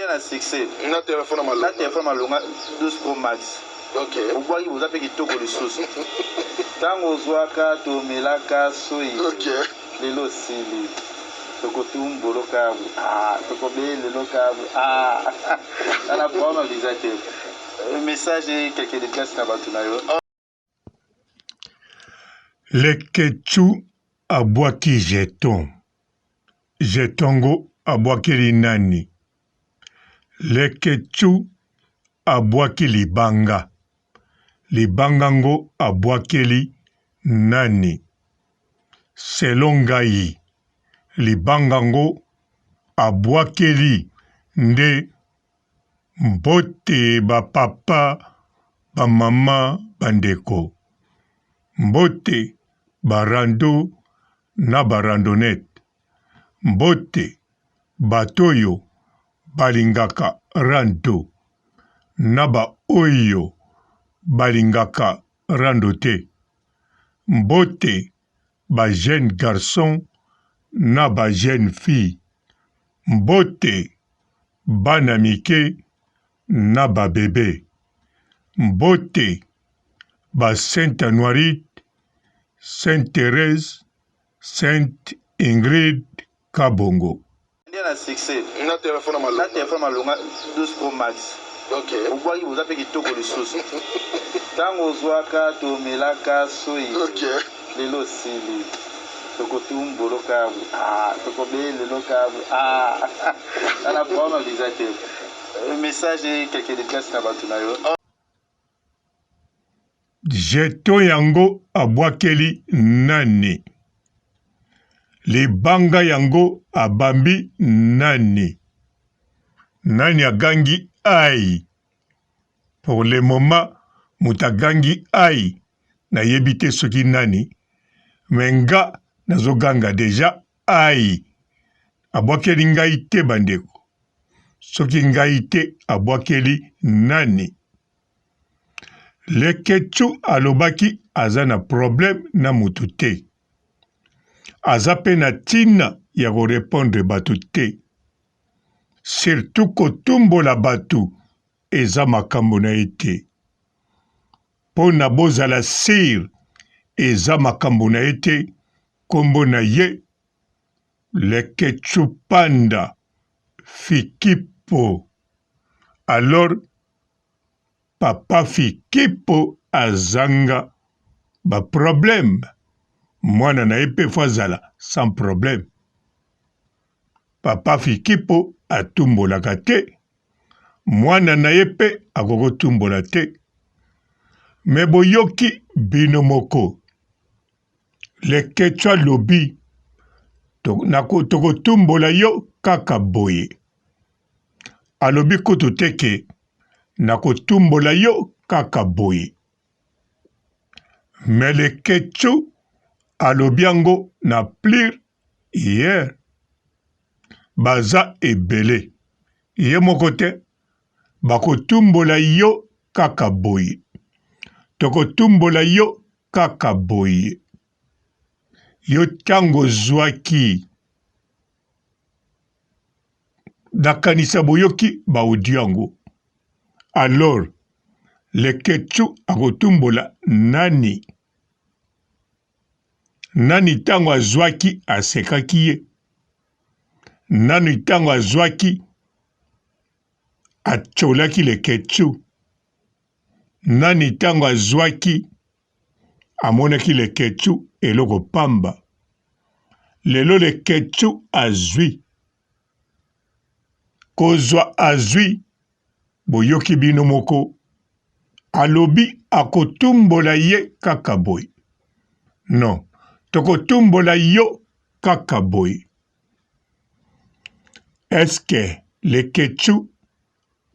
Na succès na telefone na telefone malonga 12 Pro Max. Obwaki boza mpe kitoko lisusu. Ntango ozwaka tomelaka soyi. Lelo osili. Tokotumbolo kabu. Ah, tokobelelo kabu. Ah. Nana problème visa te. Message quelque dédicace na bato na yo. Leketchou abwaki jeton. Jeton ngo abwakeli nani? Leketchou abwaki libanga. Libanga ngo abwakeli nani? Selon ngai, libanga ngo abwakeli nde Mbote ba papa, ba mama, ba ndeko. Mbote ba rando na ba randonnette. Mbote bato oyo balingaka rando na ba oyo balingaka rando te. Mbote ba jeunes garçons na ba jeunes filles. Mbote bana mike na ba bebe. Mbote ba Sainte Anuarite, Sainte Therèse, Sainte Ingrid Kabongo. Nde na succès na telefone malonga na telefone malonga 12 Pro Max. Obwaki boza mpe kitoko lisusu. Ntango ozwaka tomelaka soyi. Lelo osili. Tokotumbolo kabu. Ah, tokobelelo kabu. Ah. Nana problème visa te. Message quelque dédicace na bato na yo. Jeton yango abwakeli nani? Libanga yango abambi nani? Nani agangi ai? Pour le moment moto agangi ai nayebi te soki nani, mais nga nazo ganga dejà ai. Abwakeli ngai te bandeko. Soki ngai te abwakeli nani? Leketchou alobaki aza na problème na mutu te. Aza pe na tina ya ko repondre batu te. Surtout kotumbola batu eza makambo na ye te. Pona bozala sur eza makambo na ye te kombo na ye Leketchou Panda Fikipo alors Papa Fikipo azanga ba problème mwana na ye pe faut azala sans problème. Papa Fikipo atumbolaka te mwana na ye pe akoki kotumbola te mais boyoki bino moko Leketchou alobi tokotumbola yo kaka boye. Alobi kutu te ke nakotumbola yo kaka boye. Mais Leketchou alobi yango na pluriel. Baza ebele, ye moko te. Bakotumbola yo kaka boye. Tokotumbola yo kaka boye. Yo tango ozwaki nakanisa boyoki ba audio yango alors leketchou akotumbola nani? Nani tango azwaki asekaki ye? Nani tango azwaki atiolaki leketchou? Nani tango azwaki amonaki leketchou eloko pamba? Lelo leketchou azwi kozwa azwi boyoki bino moko alobi akotumbola ye kaka boye non tokotumbola yo kaka boye est-ce que leketchou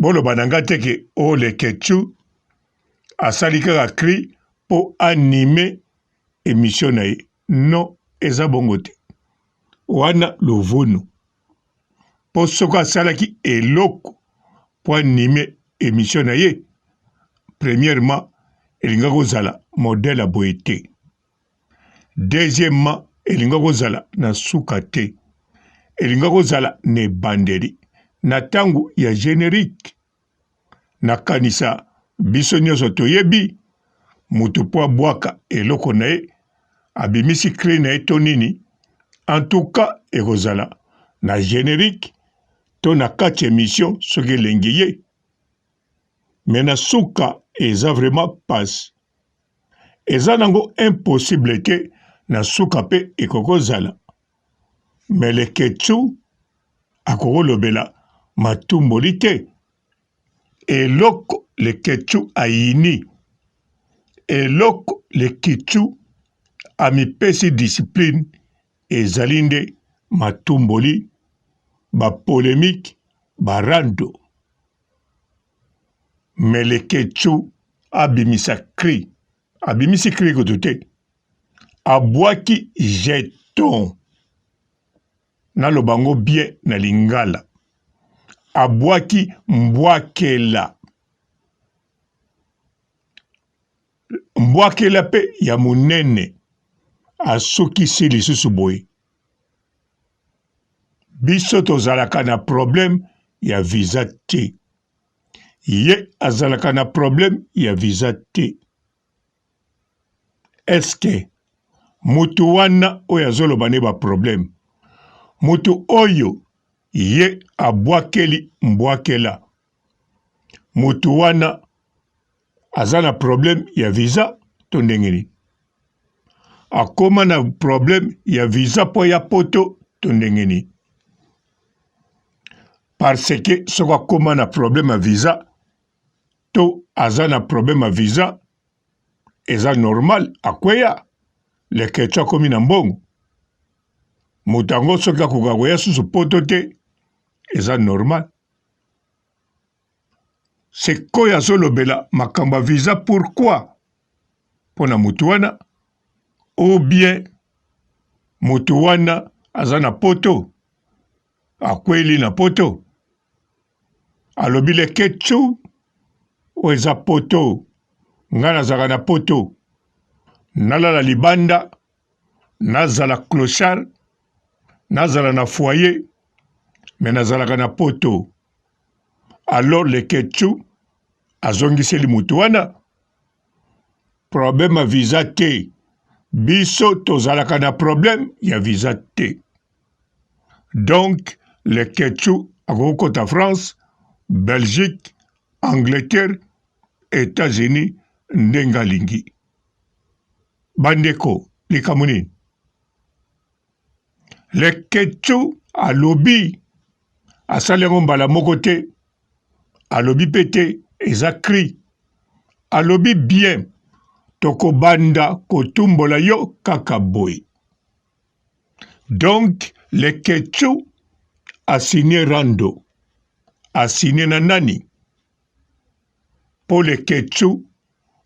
Boloba na nga te ke oh Leketchou asali kaka cri po anime emission na ye. Non, eza bongo te. Wana luvunu. Po soki asalaki eloko po anime emission na ye, premièrement elingaki kozala modèle ya boye te. Deuxièmement, elinga kozala na suka te, elinga kozala na ebandeli. na tango ya generique. Nakanisa biso nionso toyebi mutu po abwaka eloko na ye abimisi cri na ye to nini en tout cas ekozala na generique to na kati ya emission soki elengi ye mais na suka eza vraiment pasi eza nango impossible te na suka pe ekoki kozala mais leketshou akokolobela matumboli te eloko leketshou ayini eloko lekitshou amipesi discipline ezali nde matumboli ba polemique ba rando mais leketshou abimisa cri abimisi cri kutu te abwaki jeton naloba ngo bien na lingala abwaki mbwakela mbwakela pe ya monene asukisi lisusu boye biso tozalaka na problème ya visa te ye azalaka na problème ya visa te Est-ce que mutu wana oyo azoloba nde ba problème mutu oyo ye abwakeli mbwakela mutu wana aza na problème ya visa to ndenge nini akoma na problème ya visa mpo ya poto to ndenge nini parce que soki akoma na problème ya visa to aza na problème ya visa eza normal akweya leketshou akomi na mbongo moto yango soki akoka koya susu poto te eza normal sikoyo azolobela makambo ya visa pourquoi mpo na motu wana ou bien motu wana aza na poto akweli na poto alobi leketshou oyo eza poto ngai nazalaka na poto nalala libanda nazala clochard nazala na foyer me nazalaka na poto alors leketshou azongiseli motu wana problème ya visa te biso tozalaka na problème ya visa te donc leketshou akoki kota france belgique angleterre etats-unis ndenge alingi bandeko likambo nini leketshou alobi asali yango mbala moko te alobi pe te eza cri alobi bien tokobanda kotumbola yo kaka boye donc leketshou asigne rando asigne na nani po leketshou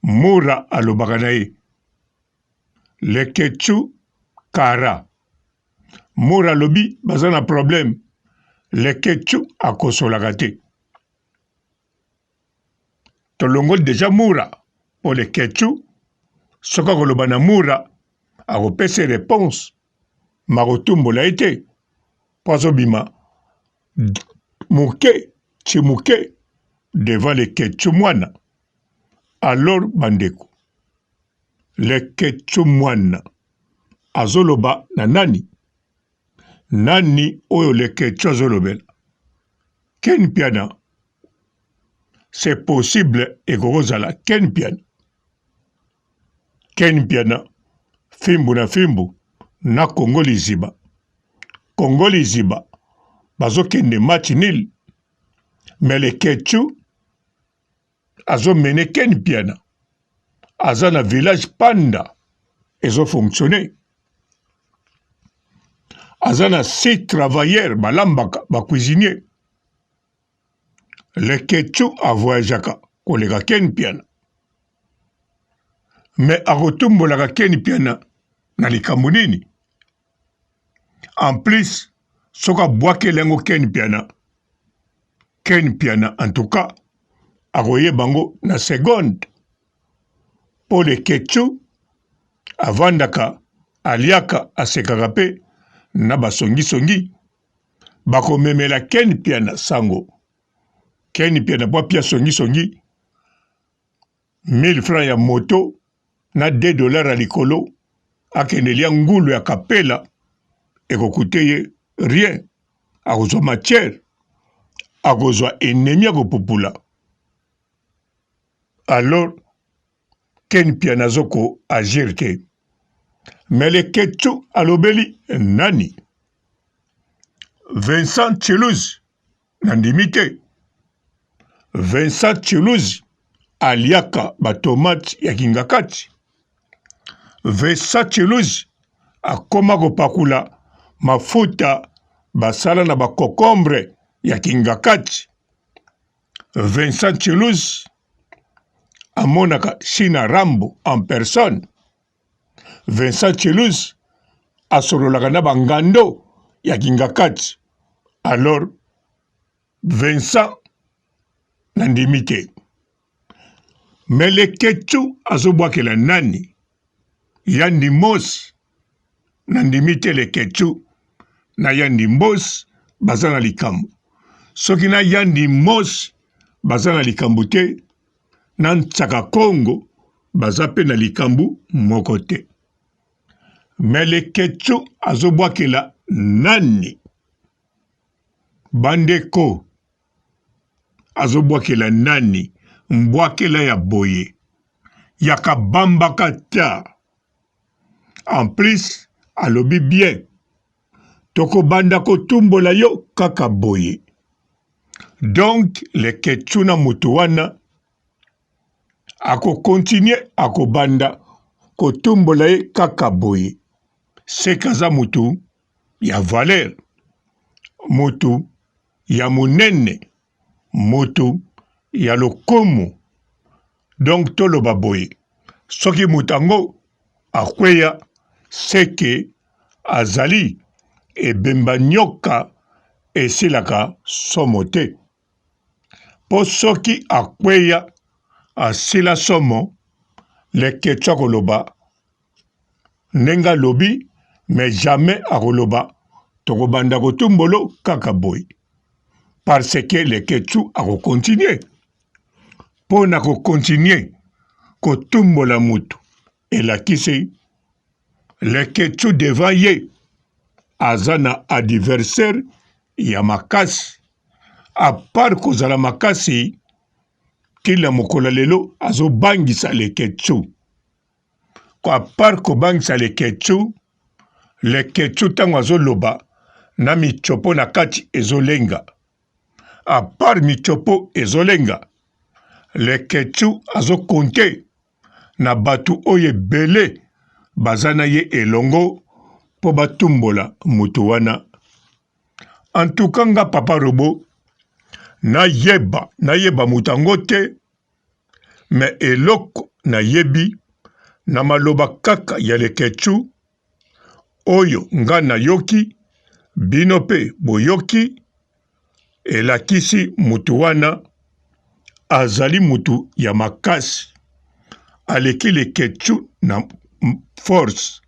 mura alobaka na ye leketshou kara Mura alobi baza na problème leketchou akosolaka te tolongoli deja mura po leketchou soki akoloba na mura akopesa reponse makotumbola ye te po azobima moke ti moke devant leketchou mwana alors bandeko Leketchou mwana azoloba na nani? Nani oyo Leketchou azolobela? Ken Mpiana? C'est possible ekoki kozala Ken Mpiana. Ken Mpiana fimbu na fimbu na Congo liziba. Congo liziba bazokende match nul mais Leketchou azo mene Ken Mpiana aza na village panda ezo fonctionner aza na six travailleurs balambaka ba cuisinier Leketchou avoyageaka koleka Ken Mpiana mais akotumbolaka Ken Mpiana na likambo nini en plus soki abwakeli yango Ken Mpiana Ken Mpiana en tout cas akoyeba yango na seconde mpo Leketchou avandaka aliaka asekaka mpe na basongisongi. Bakomemela Ken Mpiana sango. Ken Mpiana po apia songi songi 1000 francs ya moto na 2 dollars ya likolo akende lia ngulu ya kapela ekokute ye rien akozwa matière akozwa ennemi akopupula alors Ken Mpiana azo ko agir te mais Leketchou alobeli nani? Vincent Tshiluzi nandimi te. Vincent Tshiluzi aliaka ba tomate ya kingakati. Vincent Tshiluzi akoma kopakula mafuta basala na ba cocombre ya kingakati. Vincent Tshiluzi amonaka Shina Rambo en personne. Vincent Tshiluzi asololaka na ba ngando ya Kingakati. Alors Vincent nandimi te. Mais Leketchou azobwakela nani? Yandi Mosi nandimi te Leketchou na Yandi Mbosi baza na likambo. Soki na Yandi Mosi baza na likambo te, na Nsaka Kongo baza pe na likambo moko te. Mais Leketchou azobwakela nani? Bandeko azobwakela nani mbwakela ya boye ya kabambaka ta en plus alobi bien tokobanda kotumbola yo kaka boye donc leketchou na mutu wana akokontinue akobanda kotumbola ye kaka boye seke aza mutu ya valeur mutu ya munene mutu ya lokumu donc toloba boye soki mutu yango akweya seke azali ebemba nyoka esilaka somo te po soki akweya asila somo leketshou akoloba ndenge alobi mais jamais akoloba tokobanda kotumbolo kaka boye parce que leketshou ako continuer mpo na ko continuer kotumbola mutu elakisi leketshou devant ye aza na adversaire ya makasi a part kozala makasi kila mokolo lelo azobangisa leketshou A part kobangisa leketshou, leketshou tango azoloba na mitshopo na kati ezolenga. A part mitshopo ezolenga, leketshou azo compter na batu oyo ebele baza na ye elongo po batumbola mutu wana. En tout cas nga papa robot nayeba nayeba mutu yango te. Mais eloko nayebi na maloba kaka ya leketchou oyo nga nayoki bino pe boyoki elakisi mutu wana azali mutu ya makasi aleki leketchou na force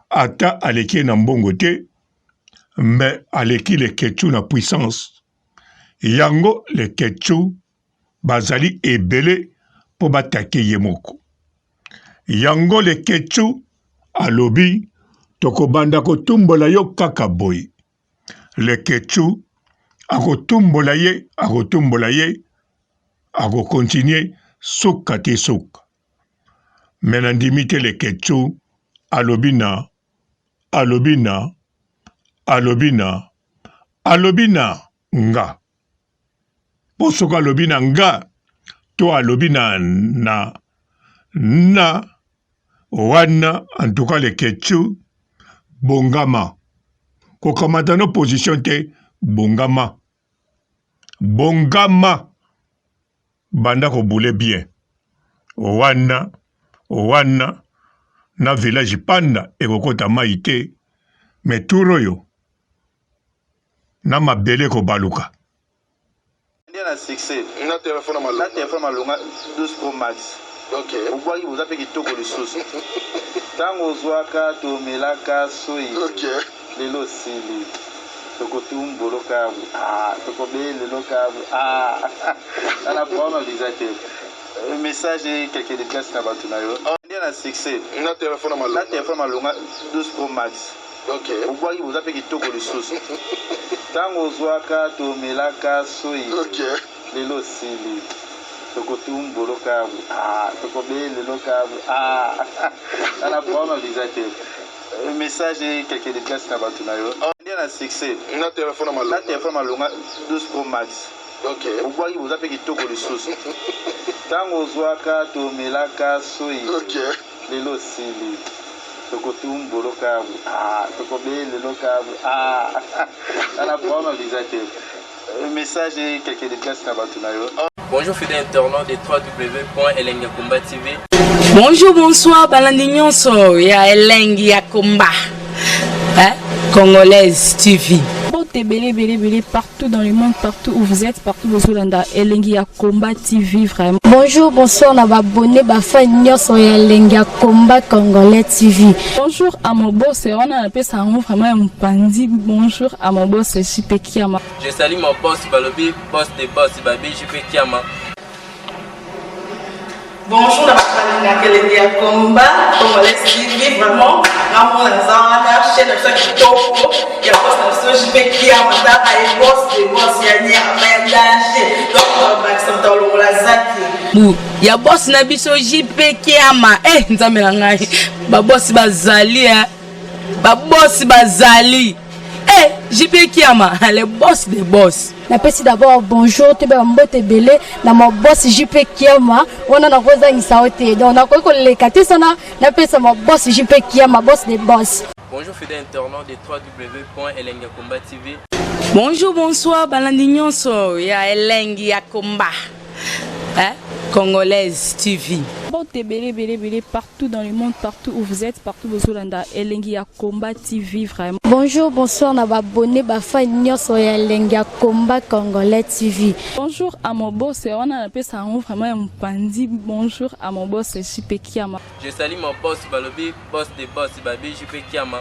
ata aleki ye na mbongo te mais aleki leketchou na puissance yango leketchou bazali ebele mpo batake ye moko. Yango Leketchou alobi tokobanda kotumbola yo kaka boye. Leketchou akotumbola ye, akotumbola ye, ako continuer suka ti suka. Mais nandimi te Leketchou alobi na, alobi na, alobi na, alobi na nga. Po soki alobi na nga to alobi na na na wana en tout cas leketchou bongama kokamata no position te bongama bongama banda kobule bien wana wana na village panda ekokota mai te mais tour oyo na mabele ekobaluka. Nde na succès na telephone malonga na telephone malonga 12 pro max okay. Obwaki boza pe kitoko lisusu tango ozwaka tomelaka soyi okay. Lelo osili. Tokotumboloka ah, tokobeleloka ah. Ana problème visa te. Message quelque dédicace na bato na yo. Nde na succès. Na téléphone malonga. Na téléphone malonga 12 Pro Max. Okay. Obwaki boza mpe kitoko lisusu. Ntango ozwaka tomelaka soyi. Okay. Lelo osili. Tokotumboloka ah, tokobeleloka ah. Ana problème visa te. Message quelque dédicace na bato na yo. Nde na succès. Na téléphone malonga. Na téléphone malonga 12 Pro Max. Okay. Obwaki boza mpe kitoko lisusu. Ntango ozwaka tomelaka soyi. Okay. Lelo osili. Tokotumboloka ah, tokobeleloka ah. Ana problème visa te. Message quelque dédicace na bato na yo. Bonjour fidèles internautes de www.elengakomba TV. Bonjour, bonsoir, balandi nyonso ya Elengi ya Komba. Hein? Congolaise TV. Mbote ebele ebele ebele partout dans le monde, partout où vous êtes, partout bozolanda Elengi ya Combat TV vraiment. Bonjour, bonsoir na ba abonné ba fan nyonso ya Elengi ya Combat Congolais TV. Bonjour à mon boss, wana napesa yango vraiment ya mopanzi. Bonjour à mon boss JP Kiama. Je salue mon boss Balobi, boss des boss Babi JP Kiama. Bonjour na bato balingaka Elengi ya Combat Congolais TV, vraiment ngamona naza wana chaîne na biso ya kitoko ya boss na biso JP Kiama, tala ye boss de boss ya nyama ya danger, donc bakisa moto alongola zaki bu ya boss na biso JP Kiama. Eh, nzambe na ngai, ba boss bazali eh. Ba boss bazali eh, JP Kiama le boss des boss. Napesi d'abord bonjour toyeba mbote ebele na ma boss JP Kiama, wana nakozangisa yo te, donc nakoki koleka te sana napesa ma boss JP Kiama, boss des boss. Bonjour fidèles internautes de www.elengakomba TV. Bonjour, bonsoir, balandi nyonso ya Elengi ya Komba. Hein? Congolaise TV. Mbote ebele ebele ebele partout dans le monde, partout où vous êtes, partout bozolanda Elengi ya Combat TV vraiment. Bonjour, bonsoir na ba abonné ba fan nyonso ya Elengi ya Combat Congolais TV. Bonjour à mon boss, wana napesa yango vraiment ya mopanzi. Bonjour à mon boss JP Kiama. Je salue mon boss Balobi, boss des boss Babi JP Kiama.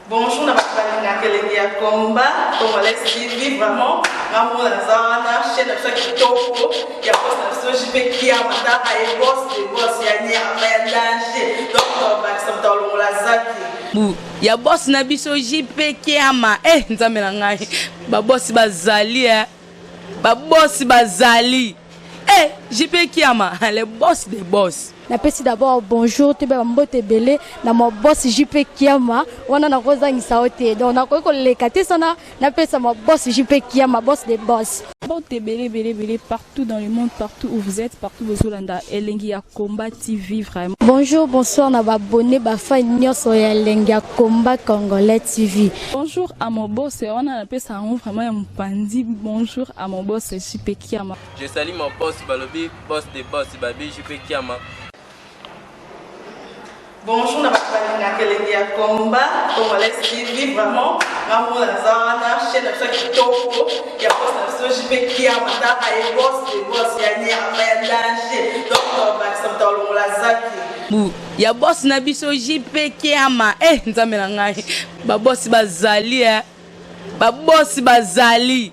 Bonjour na bato balingaka Elengi ya Combat Congolais TV, vraiment ngamona naza wana chaîne na biso ya kitoko ya boss na biso JP Kiama, tala ye boss de boss ya nyama ya danger, donc bakisa moto alongola zaki bu ya boss na biso JP Kiama. Eh, nzambe na ngai, ba boss bazali eh. Ba boss bazali eh, JP Kiama le boss des boss. Napesi d'abord bonjour toyeba mbote ebele na ma boss JP Kiama, wana nakozangisa yo te, donc nakoki koleka te sana napesa ma boss JP Kiama, boss des boss. Mbote ebele ebele ebele partout dans le monde, partout où vous êtes, partout bozolanda Elengi ya Combat TV vraiment. Bonjour, bonsoir na ba abonné ba fan nyonso ya Elengi ya Combat Congolais TV. Bonjour à mon boss, wana napesa yango vraiment ya mopanzi. Bonjour à mon boss JP Kiama. Je salue mon boss Balobi, boss des boss Babi JP Kiama. Bonjour na bato balingaka Elengi ya Combat Congolais TV, vraiment ngamona naza wana chaîne na biso ya kitoko ya boss na biso JP Kiama, tala ye boss de boss ya nyama ya danger, donc bakisa moto alongola zaki bu ya boss na biso JP Kiama. Eh, nzambe na ngai, ba boss bazali eh. Ba boss bazali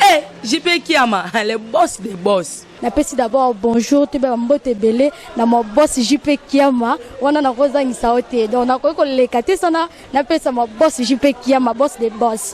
eh, JP Kiama le boss des boss. Napesi d'abord bonjour toyeba mbote ebele na ma boss JP Kiama, wana nakozangisa yo te, donc nakoki koleka te sana napesa ma boss JP Kiama, boss des boss.